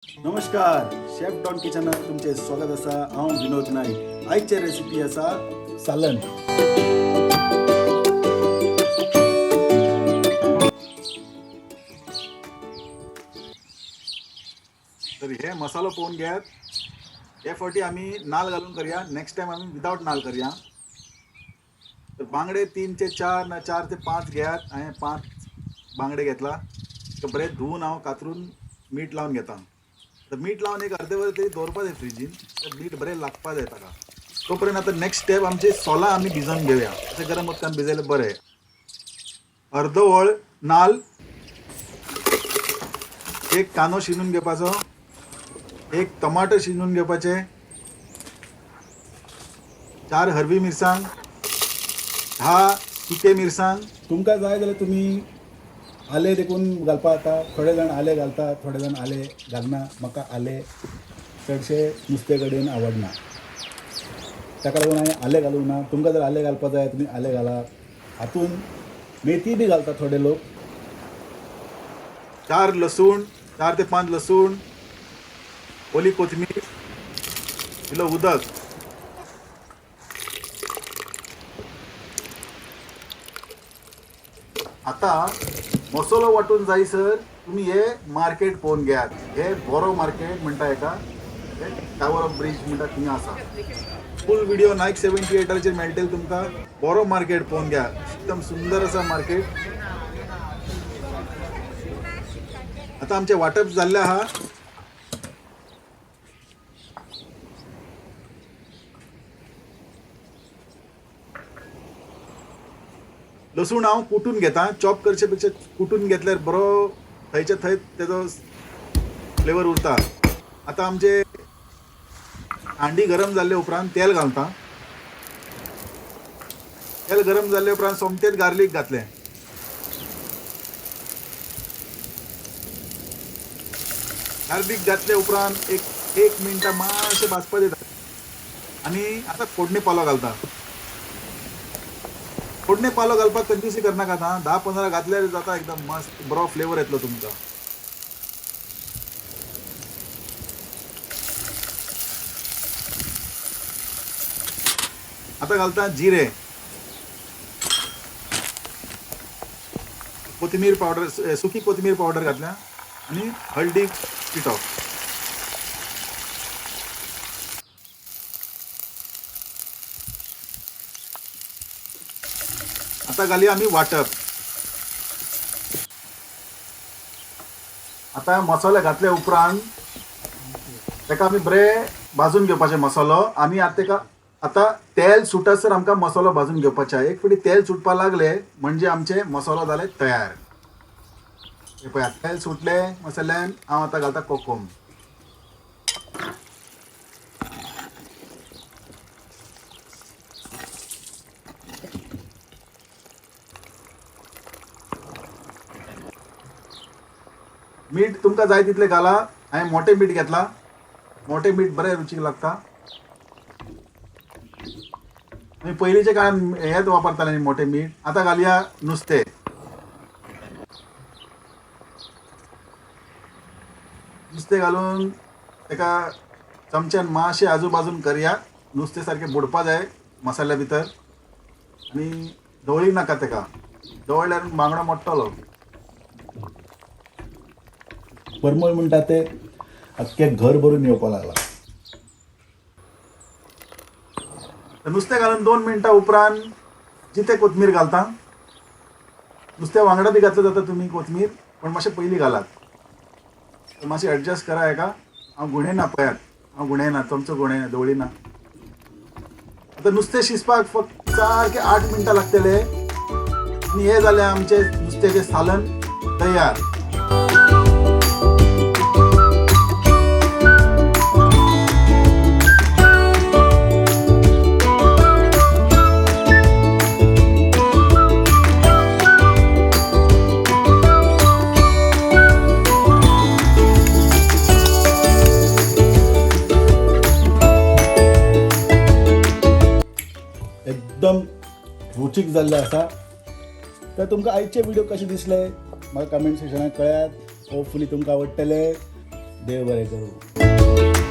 नमस्कार, chef don किचनात तुमचें स्वागत आसा. हांव विनोद नायक. आयचे रेसिपी आसा सालन. तर हे मसालो पळोवन घेयात. हे फावटी आमी नाल घालून करया, नेक्स्ट टायम आमी विदावट नाल करया. तर बांगडे 3 ते 4 ना 4 ते 5 घेयात. हांवें 5 बांगडे घेतला. तर बरें धुवून हांव कातरून मीठ लावन घेता. तर मीठ लावन एक अर्दे वर तरी दवरपा जाय फ्रिजीन, तर मीठ बरें लागपा जाय ताका. तो पर्यंत आतां नेक्स्ट स्टेप आमचे सोलां आमी भिजोवन घेवया. अशें गरम उदकान भिजयलें बरें. अर्दो वळ नाल, एक कांदो शिनून घेवपाचो, एक टमाटो शिनून घेवपाचें, 4 हरवी मिरसांग, 10 सुके मिरसांग. तुमकां जाय जाल्यार तुमी आलें देखून घालपा जाता. थोडे जाण आलें घालता, थोडे जाण आलें घालना. म्हाका आलें चडशें नुस्ते कडेन आवडना, ताका लागून हांवें आलें घालूंक ना. तुमकां जर आलें घालपा जाय तुमी आलें घाला. हातून मेथी बी घालता थोडे लोक. 4 लसूण, 4 ते 5 लसूण, ओली कोथमीर, इल्लो उदक. आतां मसालो वांटून जायसर तुमी हे मार्केट पळोवन घेयात. हे बोरो मार्केट म्हणटा हेका, हे टावर ऑफ ब्रिज म्हणटा थंय आसा. फूल व्हिडिओ नायक 78 मेळटले तुमकां. बोरो मार्केट पळोवन घ्या, एकदम सुंदर आसा मार्केट. आतां आमचें वांटप जाल्लें आहा. लसूण हांव कुटून घेता, चॉप करचे पेक्षा कुटून घेतल्यार बरो थंयच्या थंय तेजो फ्लेवर उरता. आतां आमचे हांडी गरम जाल्ले उपरांत तेल घालता. तेल गरम जाल्ले उपरांत सोमतेच गार्लीक घातलें. गार्लीक घातले उपरांत एक मिनटां मातशें भाजपा दिता आनी आतां फोडणी पालो घालता. फोडणे पालो घालपाक कंजूसी करनाकात. आं, 10-15 घातल्यार जाता, एकदम मस्त बरो फ्लेवर येतलो तुमकां. आतां घालता जिरे, कोथिंबीर पावडर, सुकी कोथिंबीर पावडर घातल्या आनी हळदी पिठो. आतां घालया आमी वांटप. आतां मसाले घातले उपरांत ताका आमी बरें भाजून घेवपाचें मसालो. आनी आतां ताका आतां तेल सुटसर आमकां मसालो भाजून घेवपाचें. एक फावटी तेल सुटपाक लागलें म्हणजे आमचें मसालो जालें तयार. हे पळयात तेल सुटलें मसाल्यान. हांव आतां घालता कोकम. मीठ तुमकां जाय तितलें घाला. हांवें मोटें मीठ घेतलां, मोटें मीठ बरें रुचीक लागता. आमी पयलींच्या काळान हेंच वापरताले मोटें मीठ. आतां घालया नुस्तें. नुस्तें घालून ताका चमच्यान मातशें आजू बाजून करया. नुस्तें सारकें बुडपा जाय मसाल्या भितर आनी धवळी नाका ताका, धवळ्ळ्यार बांगडो मोडटलो. परमळ म्हणटा ते आख्खें घर भरून येवपाक लागला. नुस्तें घालून 2 मिनटां उपरांत जितें कोथमीर घालता. नुस्त्या वांगडा बी घातलं जाता तुमी कोथमीर, पण मातशें पयलीं घालात. मातशें एडजस्ट करा हेका. हांव गुणेना पळयात, हांव गुणेना, चमचो गुणेना, दवळिना. आतां नुस्तें शिजपाक फक्त सारकें 8 मिनटां लागतले आनी हें जालें आमचें नुस्त्याचें सालन तयार. एकदम रुचीक जाल्लें आसा. तर तुमकां आयचे व्हिडिओ कशे दिसले म्हाका कमेंट सेक्शनाक कळयात. होपफुली तुमकां आवडटले. देव बरें करूं.